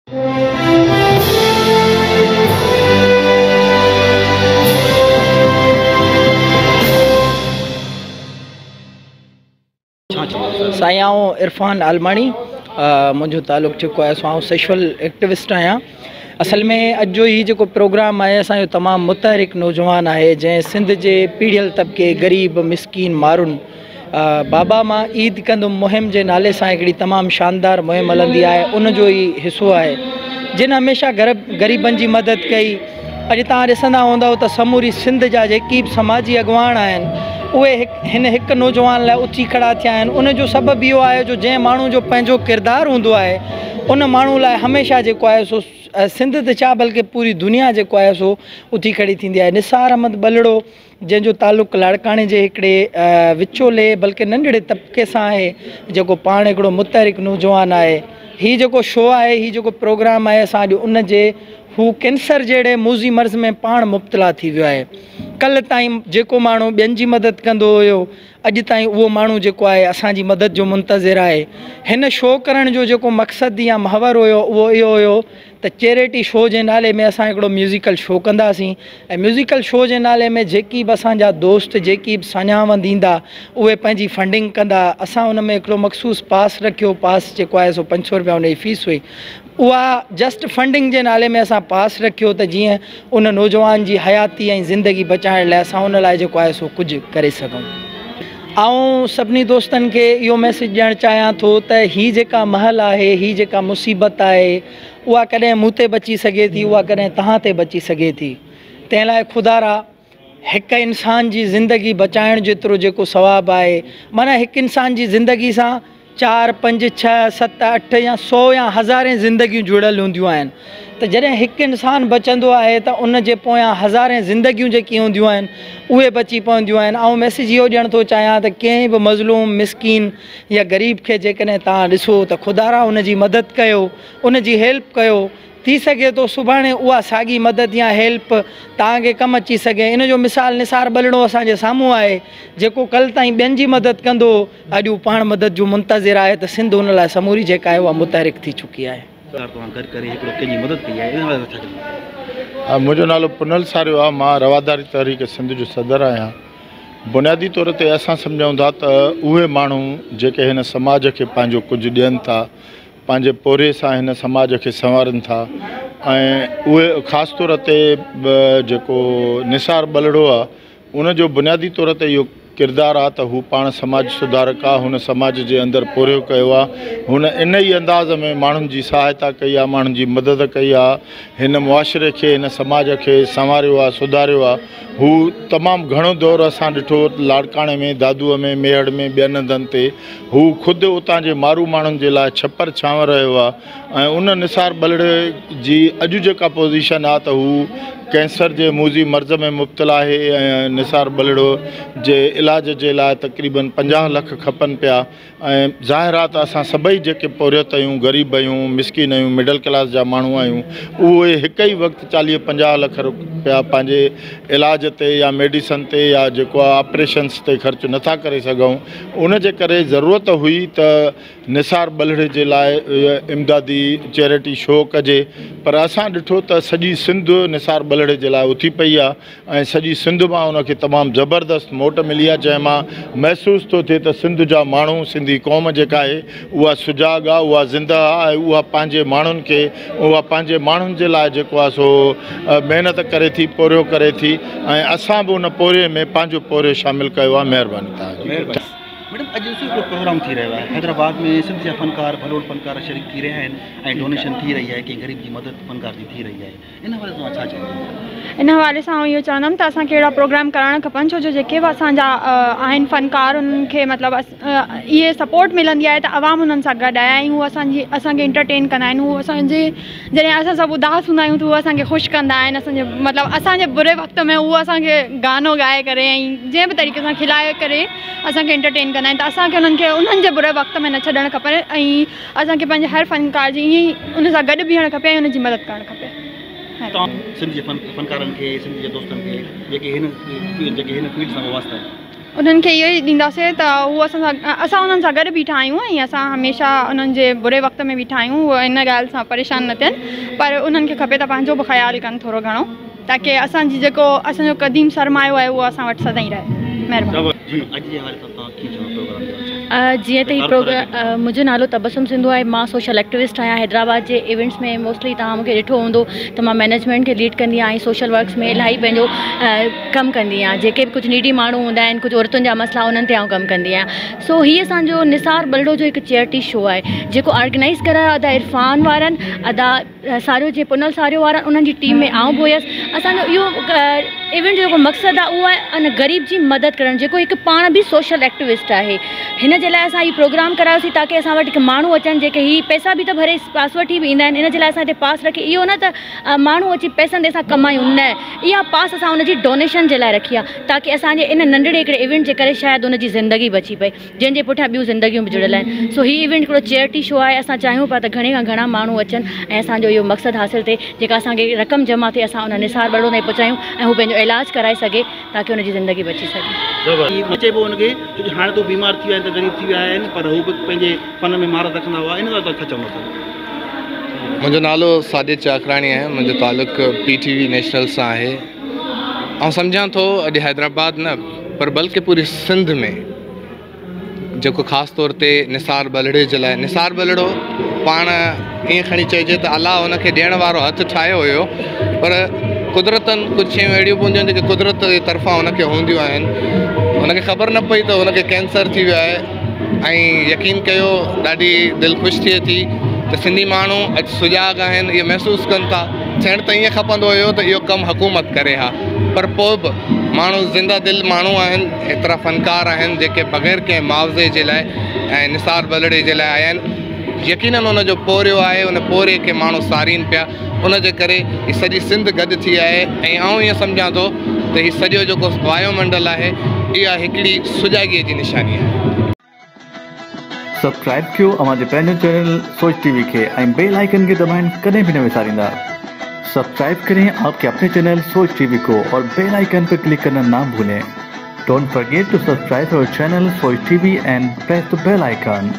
سائين آئون عرفان عالماڻي منهنجو تعلق جيڪو آهي سو آئون سيشول ايڪٽوسٽ آهيان اصل ۾ اڄ جو هي جيڪو پروگرام آهي اسان جو تمام متحرڪ نوجوان آهي جنهن سنڌ جي پيڙهيل طبقي غريب مسڪين مارون بابا مان عيد ڪندم مهم جي نالي سان هڪڙي تمام شاندار مهم هلندي آهي ان جو ئي حصو آهي جن هميشه غريبن جي مدد ڪئي اڄ توهان ڏسندا هوندؤ ته سموري سنڌ جا جيڪي به سماجي اڳواڻ آهن اهي هن هڪ نوجوان لاء اٿي کڙا ٿيا آهن ان جو سبب اهو آهي جو جنهن ماڻهو جو پنهنجو ڪردار هوندو آهي ان ماڻهو لاء هميشه جيڪو آهي سو سنڌ ته ڇا بلڪه پوري دنيا جيڪو آهي سو اٿي کڙي ٿيندي آهي نثار احمد ٻلڙو جنهن جو تعلق لاڙڪاڻي جي هڪڙي وچولي بلڪه ننڍڙي طبقي سان آهي جيڪو پاڻ هڪڙو متحرڪ نوجوان آهي هي جيڪو شو آهي هي جيڪو پروگرام آهي اسان اڄ ان جي هو ڪينسر جهڙي موذي مرض ۾ پاڻ مبتلا ٿي ويو آهي ڪلهه تائين جيڪو ماڻهو ٻين جي مدد ڪندو هيو اڄ تائين اهو ماڻهو جيڪو آهي اسان جي مدد جو منتظر آهي هن شو ڪرڻ جو جيڪو مقصد يا محور هيو اهو اهو هيو ته چيريٽي شو جي نالي ۾ اسان هڪڙو ميوزيڪل شو ڪنداسين ۽ ميوزيڪل شو جي نالي ۾ جيڪي به اسان جا دوست جيڪي به ساڃاهه وند ايندا اهي پنهنجي فنڊنگ ڪندا اسان ان ۾ هڪڙو مخصوص پاس رکيو پاس جيڪو آهي سو 500 روپيا ان جي فيس هئي اها جسٽ فنڊنگ جي نالي ۾ اسان پاس رکيو ته جيئن ان نوجوان جي حياتي ۽ زندگي بچائڻ لاء اسان ان لاء جيڪو آهي سو ڪجهه ڪري سگهون. آئون سڀني دوستن کي اهو ميسيج ڏيڻ چاهيان ٿو ته هي جيڪا مهل آهي هي جيڪا مصيبت آهي اها ڪڏهن مون تي به اچي سگهي ٿي اها ڪڏهن توهان تي به اچي سگهي ٿي تنهن لاء خدارا هڪ انسان جي زندگي بچائڻ جيترو جيڪو ثواب آهي معنيٰ هڪ انسان جي زندگي سان 4 5 6 7 8 يا 100 يا هزارين زندگيون جڙيل هونديون آهن ته جڏهن هڪ انسان بچندو آهي ته ان جي پويان هزارين زندگيون جيڪي هونديون آهن اهي بچي پونديون آهن. آئون ميسيج اهو ڏيڻ ٿو چاهيان ته ڪنهن به مظلوم، مسڪين يا غريب کي جيڪڏهن توهان ڏسو ته خدارا ان جي مدد ڪيو، ان جي هيلپ ڪيو، ٿي سگهي ٿو سڀاڻي اها ساڳي مدد يا هيلپ توهان کي ڪم اچي سگهي. ان جو مثال نثار ٻلڙو اسان جي سامهون آهي، جيڪو ڪلهه تائين ٻين جي مدد ڪندو هو، اڄ هو پاڻ مدد جو منتظر آهي ته سنڌ ان لاء سموري جيڪا آهي اها متحرڪ ٿي چڪي آهي. سرڪار توهان گڏ ڪري هڪڙو ڪنهن جي مدد ڪئي آهي ان حوالي سان ڇا چوندو؟ منهنجو نالو پنهل ساريو آهي مان رواداري تحريڪ سنڌ جو صدر آهيان بنيادي طور تي اسان سمجهون ٿا ته اهي ماڻهو جيڪي هن سماج کي پنهنجو ڪجهه ڏين ٿا پنهنجي پورهيي سان هن سماج کي سنوارن ٿا ۽ اهي خاص طور تي جيڪو نثار ٻلڙو آهي ان جو بنيادي طور تي اهو ڪردار آ ته هو پاڻ سماج سڌارڪ آ، هن سماج جي اندر پورهيو ڪيو آ، هن ان ئي انداز ۾ ماڻهن جي سهائتا ڪئي آ، ماڻهن جي مدد ڪئي آ، هن معاشري کي، هن سماج کي سنواريو آ، سڌاريو آ. هو تمام گهڻو دور اسان ڏٺو لاڙڪاڻي ۾، دادوء ۾، ميهڙ ۾، ٻين هنڌن تي هو خود اتان جي مارو ماڻهن جي لاء ڇپر ڇانو رهيو آ ۽ ان نثار ٻلڙي جي اڄ جيڪا پوزيشن آ ته هو ڪينسر جي موذي مرض ۾ مبتلا آهي ۽ نثار ٻلڙو جي علاج جي لاء تقريبن 50 لک کپن پيا ۽ ظاهر آ ته اسان سڀئي جيڪي پورهيت آهيون، غريب آهيون، مسڪين آهيون، مڊل ڪلاس جا ماڻهو آهيون اهي هڪ ئي وقت 40 50 لک رپيا پنهنجي علاج تي يا ميڊيسن تي يا جيڪو آ آپريشنس تي خرچ نٿا ڪري سگهون ان جي ڪري ضرورت هئي ته نثار ٻلهڙي جي لاء امدادي چيرٽي شو ڪجي پر اسان ڏٺو ته سڄي سنڌ نثار ٻلهڙي جي لاء اٿي پئي آ ۽ سڄي سنڌ مان ان کي تمام زبردست موٽ ملي آ جنهن مان محسوس ٿو ٿئي ته سنڌ جا ماڻهو سنڌي قوم جيڪا آهي اها سجاڳ آ اها زنده آ ۽ اها پنهنجي ماڻهن کي اها پنهنجي ماڻهن جي لاء جيڪو آ سو محنت ڪري ٿي پورهيو ڪري ٿي ۽ اسان به ان پورهيي ۾ پنهنجو پورهيو شامل ڪيو آ مهرباني توهان جي. ميڊم اڄ ڏسو هڪڙو پروگرام ٿي رهيو آهي حيدرآباد ۾ سنڌ جا فنڪار ڀلوڙ فنڪار شريڪ ٿي رهيا آهن ۽ ڊونيشن ٿي رهي آهي ڪنهن غريب جي مدد فنڪار جي ٿي رهي آهي ان حوالي سان توهان ڇا چوندو؟ ان حوالي سان آئون اهو چوندم ته اسان کي اهڙا پروگرام ڪرائڻ کپن ڇو جو جيڪي به اسان جا آهن فنڪار انهن کي مطلب اهي سپورٽ ملندي آهي ته عوام انهن سان گڏ آهي ۽ هو اسان جي اسان کي انٽرٽين ڪندا آهن هو اسان جي جڏهن اسان سڀ اداس هوندا آهيون ته هو اسان کي خوش ڪندا آهن اسان جي مطلب اسان جي بري وقت ۾ هو اسان کي گانو ڳائي ڪري ۽ جنهن به طريقي سان کلائي ڪري اسان کي انٽرٽين ڪندا آهن ته اسان کي انهن کي انهن جي بري وقت ۾ نه ڇڏڻ کپي ۽ اسان کي پنهنجي هر فنڪار جي ائين ئي ان سان گڏ بيهڻ کپي ۽ ان جي مدد ڪرڻ کپي. توهان سنڌ جي فنڪارن کي سنڌ جي دوستن کي جيڪي هن جيڪي هن فيلڊ سان وابسته آهن. انهن کي اهو ئي ڏينداسين ته هو اسان سان اسان انهن سان گڏ بيٺا آهيون ۽ اسان هميشه انهن جي بري وقت ۾ بيٺا آهيون. هو ان ڳالهه سان پريشان نه ٿين، پر انهن کي کپي ته پنهنجو به خيال ڪن ٿورو گهڻو، تاڪه اسان جي جيڪو اسان جو قديم سرمايو آهي اهو اسان وٽ سدائين رهي. مهرباني. جيئن ته هي پروگرام، منهنجو نالو تبسم سنڌو آهي، مان سوشل ايڪٽوسٽ آهيان. حيدرآباد جي ايونٽس ۾ موسٽلي توهان مون کي ڏٺو هوندو ته مان مئنيجمينٽ کي ليڊ ڪندي آهيان ۽ سوشل ورڪس ۾ الاهي پنهنجو ڪم ڪندي آهيان. جيڪي به ڪجهه نيڊي ماڻهو هوندا آهن، ڪجهه عورتن جا مسئلا، انهن تي آئون ڪم ڪندي آهيان. سو هي اسانجو نثار ٻلڙو جو هڪ چيئرٽي شو آهي، جيڪو آرگنائز ڪرايو ادا عرفان وارن، ادا ساريو جي پنل ساريو وارن، انهن جي ٽيم ۾ آئون به هيس. اسانجو اهو ايونٽ جو جيڪو مقصد آهي اهو آهي ان غريب جي مدد ڪرڻ، جيڪو هڪ پاڻ به سوشل ايڪٽوسٽ آهي. هن جي لاء اسان هي پروگرام ڪرايوسين تاڪه اسان وٽ هڪ ماڻهو اچن، جيڪي هي پئسا به ته ڀري پاس وٺي به ايندا آهن. ان جي لاء اسان هتي پاس رکي، اهو نه ته ماڻهو اچي پئسن تي اسان ڪمايون، نه، اها پاس اسان ان جي ڊونيشن جي لاء رکي آهي، تاڪه اسان جي ان ننڍڙي هڪڙي ايونٽ جي ڪري شايد ان جي زندگي بچي پئي، جنهن جي پٺيان ٻيون زندگيون به جڙيل آهن. سو هي ايونٽ هڪڙو چيئرٽي شو آهي. اسان چاهيون پيا ته گهڻي کان گهڻا ماڻهو اچن ۽ اسان جو اهو مقصد حاصل ٿئي. جيڪا اسان کي رقم جمع ٿئي، اسان ان نثار ٻرڙو تائين پهچايون ۽ هو پنهنجو علاج ڪرائي سگهي، تاڪه ان جي زندگي بچي سگهي. نه چئبو ان کي، ڇو جو هاڻي ته هو بيمار ٿي ويا آهن ته غريب ٿي ويا آهن، پر هو به پنهنجي فن ۾ مهارت رکندا هئا. ان لاء توهان ڇا چوندا؟ منهنجو نالو ساجد چاڪراڻي آهي، منهنجو تعلق پي ٽي وي نيشنل سان آهي. آئون سمجهان ٿو اڄ حيدرآباد نه پر بلڪه پوري سنڌ ۾ جيڪو خاص طور تي نثار ٻلڙي جي لاء، نثار ٻلڙو پاڻ ائين کڻي چئجي ته الله هن کي ڏيڻ وارو هٿ ٺاهيو هيو، پر قدرتن ڪجهه شيون اهڙيون به هونديون آهن جيڪي قدرت جي طرفان هن کي هونديون آهن. هن کي خبر نه پئي ته هن کي ڪينسر ٿي ويو آهي ۽ يقين ڪيو ڏاڍي دل خوش ٿئي ٿي ته سنڌي ماڻهو اڄ سجاڳ آهن، اهو محسوس ڪن ٿا. ٿيڻ ته ائين کپندو هيو ته اهو ڪم حڪومت ڪري ها، پر پوء به ماڻهو زنده دل ماڻهو آهن، ايترا فنڪار آهن جيڪي بغير ڪنهن معاوضي جي لاء ۽ نثار ٻلڙي جي لاء آيا آهن. يقينن ان جو پورهيو آهي، ان پورهيي کي ماڻهو سارين پيا، ان جي ڪري هي سڄي سنڌ گڏ ٿي آهي ۽ آئون ائين سمجهان ٿو ته هي سڄو جيڪو وايومنڊل آهي اها هڪڙي سجاڳيء جي نشاني آهي. سبسڪرائب ڪيو اوهان جي پنهنجو چينل سوچ ٽي وي کي ۽ بيل آئيڪن کي دٻائڻ ڪڏهن به نه وساريندا. سبسڪرائب ڪرين آپ ڪي اپني چينل سوچ ٽي وي ڪو اور بيل آئيڪن پر ڪلڪ ڪرنا نا ڀولين. Don't forget to subscribe our channel Soch T V and press the bell icon.